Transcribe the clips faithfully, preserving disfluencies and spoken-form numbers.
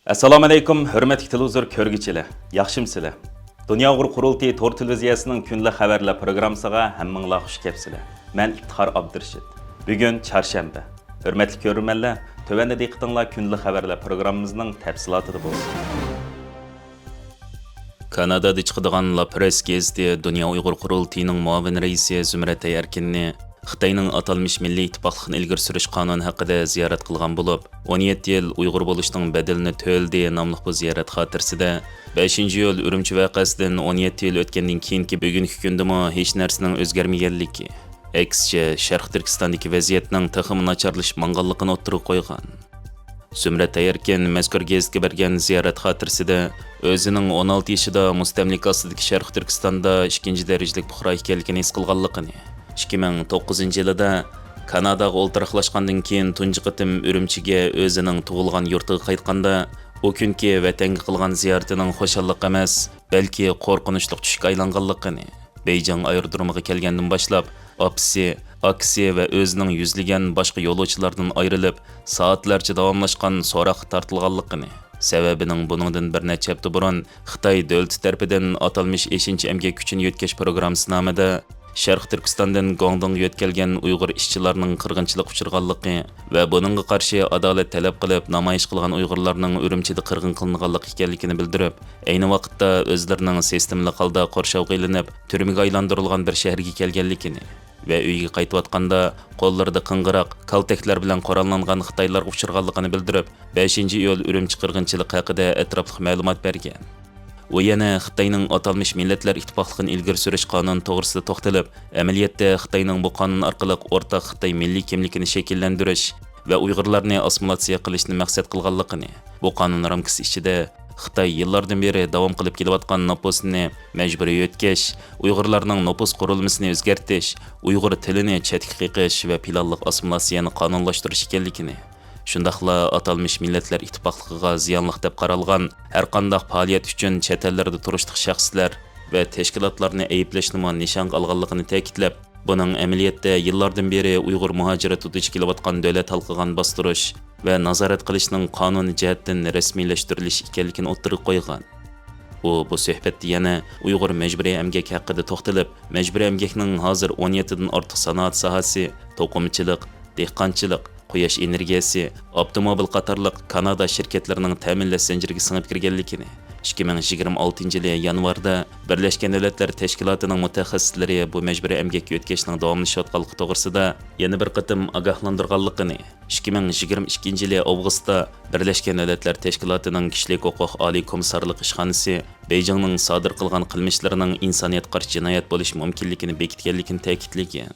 ئەسسالامۇئەلەيكۇم، ھۆرمەتلىك تېلېۋىزور كۆرگۈچىلەر، ياخشىمۇسىلەر؟ دۇنيا ئۇيغۇر قۇرۇلتىيى تور تېلېۋىزىيەسىنىڭ كۈندىلىك خەۋەرلەر پروگراممىسىغا ھەممىڭلار خۇش كەپسىلەر. مەن ئىپتىخار ئابدۇرېشىت. بۈگۈن چارشەنبە. ھۆرمەتلىك كۆرۈرمەنلەر، تۆۋەندە دىققىتىڭلار كۈندىلىك خەۋەرلەر پروگراممىمىزنىڭ تەپسىلاتىدا بولسۇن. كانادادا چىقىدىغان لا پرېس گېزىتى دۇنيا ئۇيغۇر قۇرۇلتىيىنىڭ مۇئاۋىن رەئىسى زۇمرەت ئەركىننى خىتاينىڭ ئاتالمىش مىللىي ئىتتىپاقلىقنى ئىلگىرى سۈرۈش قانۇنى ھەققىدە زىيارەت قىلغان بولۇپ، ئون يەتتە يىل ئۇيغۇر بولۇشنىڭ بەدىلىنى تۆلىدى ناملىق بۇ زىيارەت خاتىرىسىدە، بەشىنچى ئىيۇل ئۈرۈمچى ۋەقەسىدىن ئون يەتتە يىل ئۆتكەندىن كېيىنكى بۈگۈنكى كۈندىمۇ ھېچ نەرسىنىڭ ئۆزگەرمىگەنلىكى، ئەكسىچە، شەرقىي تۈركىستاندىكى ۋەزىيەتنىڭ تېخىمۇ ناچارلىشىپ ماڭغانلىقىنى ئوتتۇرىغا قويغان. زۇمرەت ئەركىن مەزكۇر گېزىتكە بەرگەن زىيارەت خاتىرىسىدە، ئۆزىنىڭ ئون ئالتە يېشىدا مۇستەملىكە ئاستىدىكى شەرقىي تۈركىستاندا ئىككىنچى دەرىجىلىك پۇقرا ئىكەنلىكىنى ھېس قىلغانلىقىنى، ئىككى مىڭ توققۇزىنچى يىلىدا كاناداغا ئولتۇراقلاشقاندىن كېيىن تۇنجى قېتىم ئۈرۈمچىگە، ئۆزىنىڭ تۇغۇلغان يۇرتىغا قايتقاندا، ئۇ كۈنكى ۋەتەنگە قىلغان زىيارىتىنىڭ خۇشاللىق ئەمەس، بەلكى قورقۇنچلۇق چۈشكە ئايلانغانلىقىنى، بېيجىڭ ئايرودرومىغا كەلگەندىن باشلاپ، ئاپىسى، ئاكىسى ۋە ئۆزىنىڭ يۈزلىگەن باشقا يولۇچىلاردىن ئايرىلىپ، سائەتلەرچە داۋاملاشقان سوراققا تارتىلغانلىقىنى، سەۋەبىنىڭ بۇنىڭدىن بىر نەچچە ھەپتە بۇرۇن خىتاي دۆلىتى تەرىپىدىن ئاتالمىش ئېشىنچا ئەمگەك كۈچىنى يۆتكەش پروگراممىسى نامىدا شەرقىي تۈركىستاندىن گۇاڭدۇڭغا يۆتكەلگەن ئۇيغۇر ئىشچىلارنىڭ قىرغىنچىلىققا ئۇچرىغانلىقى ۋە بۇنىڭغا قارشى ئادالەت تەلەپ قىلىپ نامايىش قىلغان ئۇيغۇرلارنىڭ ئۈرۈمچىدە قىرغىن قىلىنغانلىقى ئىكەنلىكىنى بىلدۈرۈپ، ئەينى ۋاقىتتا ئۆزلىرىنىڭ سىستېمىلىق ھالدا قورشاۋغا ئېلىنىپ، تۈرمىگە ئايلاندۇرۇلغان بىر شەھەرگە كەلگەنلىكىنى ۋە ئۆيىگە قايتىۋاتقاندا قوللىرىدا قىڭغىراق، كالتەكلەر بىلەن قوراللانغان خىتايلارغا ئۇچرىغانلىقىنى بىلدۈرۈپ، بەشىنچى ئىيۇل ئۈرۈمچى قىرغىنچىلىقى ھەققىدە ئەتراپلىق مەلۇمات بەرگەن. ئۇ يەنە خىتاينىڭ ئاتالمىش مىللەتلەر ئىتتىپاقلىقىنى ئىلگىرى سۈرۈش قانۇنى توغرىسىدا توختىلىپ، ئەمەلىيەتتە خىتاينىڭ بۇ قانۇن ئارقىلىق ئورتاق خىتاي مىللىي كىملىكىنى شەكىللەندۈرۈش ۋە ئۇيغۇرلارنى ئاسسىمىلياتسىيە قىلىشنى مەقسەت قىلغانلىقىنى، بۇ قانۇن رامكىسى ئىچىدە خىتاي يىللاردىن بېرى داۋام قىلىپ كېلىۋاتقان نوپۇسنى مەجبۇرىي يۆتكەش، ئۇيغۇرلارنىڭ نوپۇس قۇرۇلمىسىنى ئۆزگەرتىش، ئۇيغۇر تىلىنى چەتكە قېقىش ۋە پىلانلىق ئاسسىمىلياتسىيەنى قانۇنلاشتۇرۇش ئىكەنلىكىنى، شۇنداقلا ئاتالمىش مىللەتلەر ئىتتىپاقلىقىغا زىيانلىق دەپ قارالغان ھەرقانداق پائالىيەت ئۈچۈن چەت ئەللەردە تۇرۇشلۇق شەخسلەر ۋە تەشكىلاتلارنى ئەيىبلەشنىمۇ نىشانغا ئالغانلىقىنى تەكىتلەپ، بۇنىڭ ئەمەلىيەتتە يىللاردىن بېرى ئۇيغۇر مۇھاجىرىتى دۇچ كېلىۋاتقان دۆلەت ھالقىغان باستۇرۇش ۋە نازارەت قىلىشنىڭ قانۇنىي جەھەتتىن رەسمىيلەشتۈرۈلۈشى ئىكەنلىكىنى ئوتتۇرىغا قويغان. ئۇ بۇ سۆھبەتتە يەنە ئۇيغۇر مەجبۇرىي ئەمگەك ھەققىدە توختىلىپ، مەجبۇرىي ئەمگەكنىڭ ھازىر ئون يەتتىدىن ئارتۇق سانائەت ساھەسى، توقۇمىچىلىق، دېھقانچىلىق، قۇياش ئېنېرگىيەسى، ئاپتوموبىل قاتارلىق كانادا شىركەتلىرىنىڭ تەمىنلەش زەنجىرىگە سىڭىپ كىرگەنلىكىنى، ئىككى مىڭ يىگىرمە ئالتىنچى يىلى يانۋاردا بىرلەشكەن دۆلەتلەر تەشكىلاتىنىڭ مۇتەخەسسىسلىرى بۇ مەجبۇرىي ئەمگەككە يۆتكەشنىڭ داۋاملىشىۋاتقانلىقى توغرىسىدا يەنە بىر قېتىم ئاگاھلاندۇرغانلىقىنى، ئىككى مىڭ يىگىرمە ئىككىنچى يىلى ئاۋغۇستتا بىرلەشكەن دۆلەتلەر تەشكىلاتىنىڭ كىشىلىك ھوقۇق ئالىي كومىسسارلىق ئىشخانىسى بېيجىڭنىڭ سادىر قىلغان قىلمىشلىرىنىڭ ئىنسانىيەتكە قارشى جىنايەت بولۇشى مۇمكىنلىكىنى بېكىتكەنلىكىنى تەكىتلىگەن.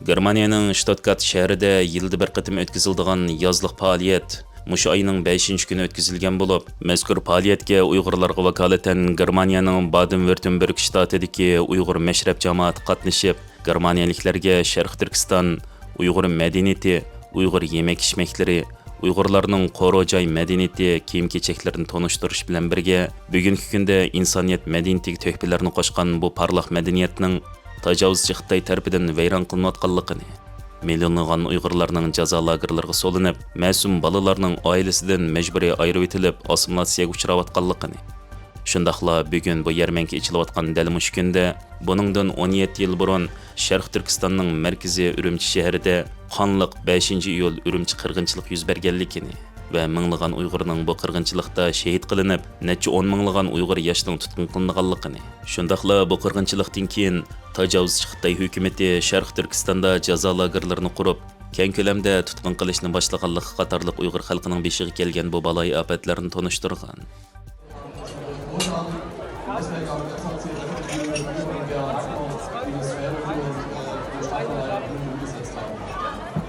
گېرمانىيەنىڭ شتۇتگارت شەھىرىدە يىلدا بىر قېتىم ئۆتكۈزۈلىدىغان يازلىق پائالىيەت مۇشۇ ئاينىڭ بەشىنچى كۈنى ئۆتكۈزۈلگەن بولۇپ، مەزكۇر پائالىيەتكە ئۇيغۇرلارغا ۋاكالىتەن گېرمانىيەنىڭ بادېن ۋيۇرتېمبېرگ شتاتىدىكى ئۇيغۇر مەشرەپ جامائىتى قاتنىشىپ، گېرمانىيەلىكلەرگە شەرقىي تۈركىستان، ئۇيغۇر مەدەنىيىتى، ئۇيغۇر يېمەك-ئىچمەكلىرى، ئۇيغۇرلارنىڭ قورۇ جاي مەدەنىيىتى، كىيىم-كېچەكلىرىنى تونۇشتۇرۇش بىلەن بىرگە، بۈگۈنكى كۈندە ئىنسانىيەت مەدەنىيىتىگە تۆھپىلەرنى قوشقان بۇ پارلاق مەدەنىيەتنىڭ تاجاۋۇزچى خىتاي تەرىپىدىن ۋەيران قىلىنىۋاتقانلىقىنى، مىليونلىغان ئۇيغۇرلارنىڭ جازا لاگېرلىرىغا سولىنىپ، مەسۇم بالىلارنىڭ ئائىلىسىدىن مەجبۇرىي ئايرىۋېتىلىپ، ئاسسىمىلياتسىيەگە ئۇچراۋاتقانلىقىنى، شۇنداقلا بۈگۈن بۇ يەرمەنكە ئېچىلىۋاتقان دەل مۇشۇ كۈندە، بۇنىڭدىن ئون يەتتە يىل بۇرۇن شەرقىي تۈركىستاننىڭ مەركىزى ئۈرۈمچى شەھىرىدە قانلىق بەشىنچى ئىيۇل ئۈرۈمچى قىرغىنچىلىق يۈز بەرگەنلىكىنى ۋە مىڭلىغان ئۇيغۇرنىڭ بۇ قىرغىنچىلىقتا شېھىت قىلىنىپ، نەچچە ئون مىڭلىغان ئۇيغۇر ياشنىڭ تۇتقۇن قىلىنغانلىقىنى، شۇنداقلا بۇ قىرغىنچىلىقتىن كېيىن تاجاۋۇزچى خىتاي ھۆكۈمىتى شەرقىي تۈركىستاندا جازا لاگېرلىرىنى قۇرۇپ، كەڭ كۆلەمدە تۇتقۇن قىلىشنى باشلىغانلىقى قاتارلىق ئۇيغۇر خەلقىنىڭ بېشىغا كەلگەن بۇ بالايىئاپەتلەرنى تونۇشتۇرغان.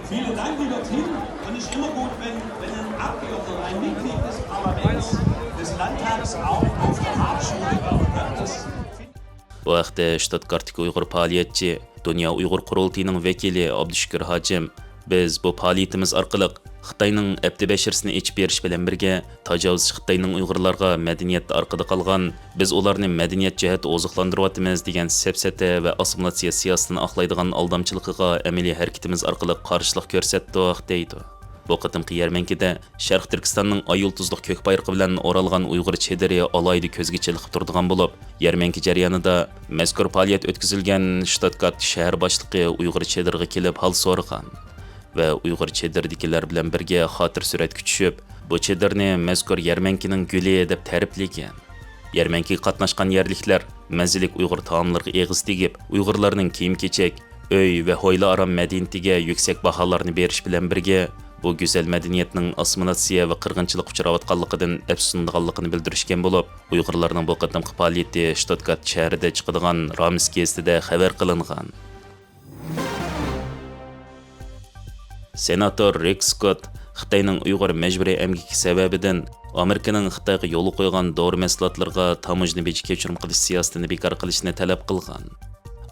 Vielen Dank, lieber Tim. Und es ist immer gut, wenn, wenn ein Abgeordneter, ein Mitglied des Parlaments, des Landtags auch auf der Hauptschule war. Das بۇ ھەقتە شتۇتگارتتىكى ئۇيغۇر پائالىيەتچى، دۇنيا ئۇيغۇر قۇرۇلتىيىنىڭ ۋەكىلى ئابدۇشۈكۈر ھاجىم، بىز بۇ پائالىيىتىمىز ئارقىلىق خىتاينىڭ ئەپتى بەشىرىسىنى ئېچىپ بېرىش بىلەن بىرگە، تاجاۋۇزچى خىتاينىڭ ئۇيغۇرلارغا مەدەنىيەتتە ئارقىدا قالغان، بىز ئۇلارنى مەدەنىيەت جەھەتتە ئوزۇقلاندۇرۇۋاتىمىز دېگەن سەپسەتە ۋە ئاسسىمىلياتسىيە سىياسىتىنى ئاقلايدىغان ئالدامچىلىقىغا ئەمەلىي ھەرىكىتىمىز ئارقىلىق قارشىلىق كۆرسەتتۇق، دەيدۇ. بۇ قېتىمقى يەرمەنكىدە شەرقىي تۈركىستاننىڭ ئاي يۇلتۇزلۇق كۆك بايرىقى بىلەن ئورالغان ئۇيغۇر چېدىرى ئالاھىدە كۆزگە چېلىقىپ تۇرىدىغان بولۇپ، يەرمەنكە جەريانىدا مەزكۇر پائالىيەت ئۆتكۈزۈلگەن شتۇتگارت شەھەر باشلىقى ئۇيغۇر چېدىرىغا كېلىپ ھال سورىغان ۋە ئۇيغۇر چېدىرىدىكىلەر بىلەن بىرگە خاتىرە سۈرەتكە چۈشۈپ، بۇ چېدىرنى مەزكۇر يەرمەنكىنىڭ گۈلى دەپ تەرىپلىگەن. يەرمەنكىگە قاتناشقان يەرلىكلەر مەززىلىك ئۇيغۇر تائاملىرىغا ئېغىز تېگىپ، ئۇيغۇرلارنىڭ كىيىم-كېچەك، ئۆي ۋە ھويلا ئارام مەدەنىيىتىگە يۈكسەك باھالارنى بېرىش بىلەن بىرگە، بۇ گۈزەل مەدەنىيەتنىڭ ئاسسىمىلياتسىيە ۋە قىرغىنچىلىققا ئۇچراۋاتقانلىقىدىن ئەپسۇسلىنىدىغانلىقىنى بىلدۈرۈشكەن بولۇپ، ئۇيغۇرلارنىڭ بۇ قېتىمقى پائالىيىتى شتۇتگارت شەھىرىدە چىقىدىغان رامىس گېزىتىدە خەۋەر قىلىنغان. سېناتور رىك سكوت خىتاينىڭ ئۇيغۇر مەجبۇرىي ئەمگىكى سەۋەبىدىن ئامېرىكىنىڭ خىتايغا يولغا قويغان دورا مەھسۇلاتلىرىغا تاموژنا بېجى كەچۈرۈم قىلىش سىياسىتىنى بىكار قىلىشنى تەلەپ قىلغان.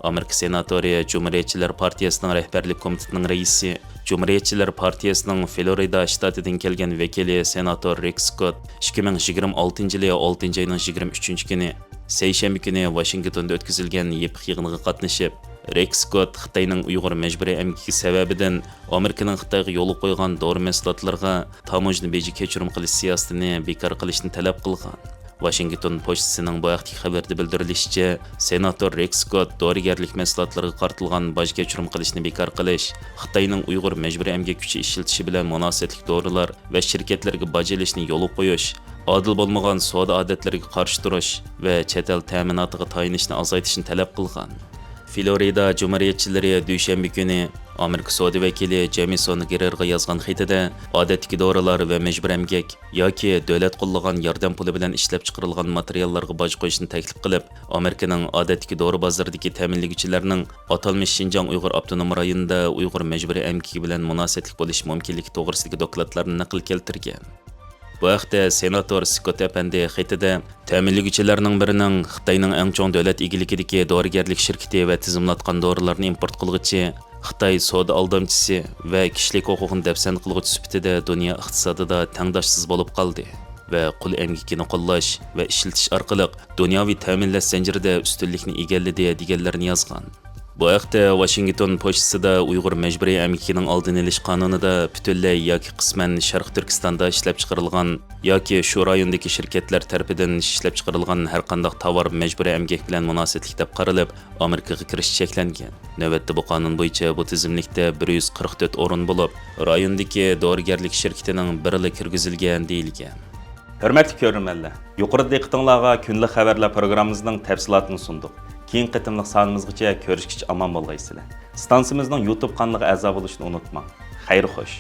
ئامېرىكا سېناتورى جۇمھۇرىيەتچىلەر پارتىيىسىنىڭ رەھبەرلىك كومىتېتىنىڭ رەئىسى، جۇمھۇرىيەتچىلەر پارتىيىسىنىڭ فلورىدا شتاتىدىن كەلگەن ۋەكىلى سېناتور رىك سكوت ئىككى مىڭ يىگىرمە ئالتىنچى يىلى ئالتىنچى ئاينىڭ يىگىرمە ئۈچىنچى كۈنى، سەيشەنبە كۈنى ۋاشىنگتوندا ئۆتكۈزۈلگەن يېپىق يىغىنغا قاتنىشىپ، رىك سكوت خىتاينىڭ ئۇيغۇر مەجبۇرىي ئەمگىكى سەۋەبىدىن ئامېرىكىنىڭ خىتايغا يولغا قويغان دورا مەھسۇلاتلىرىغا تاموژنا بېجى كەچۈرۈم قىلىش سىياسىتىنى بىكار قىلىشنى تەلەپ قىلغان. ۋاشىنگتون پوچتىسىنىڭ بۇ ھەقتىكى خەۋىرىدە بىلدۈرۈلۈشىچە، سېناتور رىك سكوت دورىگەرلىك مەھسۇلاتلىرىغا قارىتىلغان باج كەچۈرۈم قىلىشنى بىكار قىلىش، خىتاينىڭ ئۇيغۇر مەجبۇرىي ئەمگەك كۈچى ئىشلىتىشى بىلەن مۇناسىۋەتلىك دورىلار ۋە شىركەتلەرگە باج ئېلىشنى يولغا قويۇش، ئادىل بولمىغان سودا ئادەتلىرىگە قارشى تۇرۇش ۋە چەت ئەل تەمىناتىغا تايىنىشنى ئازايتىشنى تەلەپ قىلغان. فلورىدا جۇمھۇرىيەتچىلىرى دۈشەنبە كۈنى ئامېرىكا سودا ۋەكىلى جېمىسون گرېرغا يازغان خېتىدە، ئادەتتىكى دورىلار ۋە مەجبۇرىي ئەمگەك ياكى دۆلەت قوللىغان ياردەم پۇلى بىلەن ئىشلەپچىقىرىلغان ماتېرىياللارغا باج قويۇشنى تەكلىپ قىلىپ، ئامېرىكىنىڭ ئادەتتىكى دورا بازىرىدىكى تەمىنلىگۈچىلەرنىڭ ئاتالمىش شىنجاڭ ئۇيغۇر ئاپتونوم رايونىدا ئۇيغۇر مەجبۇرىي ئەمگىكى بىلەن مۇناسىۋەتلىك بولۇشى مۇمكىنلىكى توغرىسىدىكى دوكلاتلارنى نەقىل كەلتۈرگەن. بۇ ھەقتە سېناتور سكوت ئەپەندى خېتىدە، تەمىنلىگۈچىلەرنىڭ بىرىنىڭ خىتاينىڭ ئەڭ چوڭ دۆلەت ئىگىلىكىدىكى دورىگەرلىك شىركىتى ۋە تىزىملاتقان دورىلارنى ئىمپورت قىلغۇچى، خىتاي سودا ئالدامچىسى ۋە كىشىلىك ھوقۇقنى دەپسەندە قىلغۇچى سۈپىتىدە دۇنيا ئىقتىسادىدا تەڭداشسىز بولۇپ قالدى ۋە قۇل ئەمگىكىنى قوللاش ۋە ئىشلىتىش ئارقىلىق دۇنياۋى تەمىنلەش زەنجىرىدە ئۈستۈنلۈكنى ئىگىلىدى، دېگەنلەرنى يازغان. بۇ ھەقتە ۋاشىنگتون پوچتىسىدا ئۇيغۇر مەجبۇرىي ئەمگىكىنىڭ ئالدىنى ئېلىش قانۇنىدا پۈتۈنلەي ياكى قىسمەن شەرقىي تۈركىستاندا ئىشلەپچىقىرىلغان ياكى شۇ رايوندىكى شىركەتلەر تەرىپىدىن ئىشلەپچىقىرىلغان ھەرقانداق تاۋار مەجبۇرىي ئەمگەك بىلەن مۇناسىۋەتلىك دەپ قارىلىپ، ئامېرىكىغا كىرىش چەكلەنگەن. نۆۋەتتە بۇ قانۇن بويىچە بۇ تىزىملىكتە بىر يۈز قىرىق تۆت ئورۇن بولۇپ، رايوندىكى دورىگەرلىك شىركىتىنىڭ بىرىلا كىرگۈزۈلگەن، دېيىلگەن. ھۆرمەتلىك كۆرۈرمەنلەر، يۇقىرىدا دىققىتىڭلارغا كۈندىلىك خەۋەرلەر پروگراممىمىزنىڭ تەپسىلاتىنى سۇندۇق. كېيىنكى قېتىملىق سانىمىزغىچە كۆرۈشكىچە ئامان بولغايسىلەر. ئىستانسىمىزنىڭ يۇتۇب قانىلىغا ئەزا بولۇشنى ئۇنتۇماڭ. خەير خوش.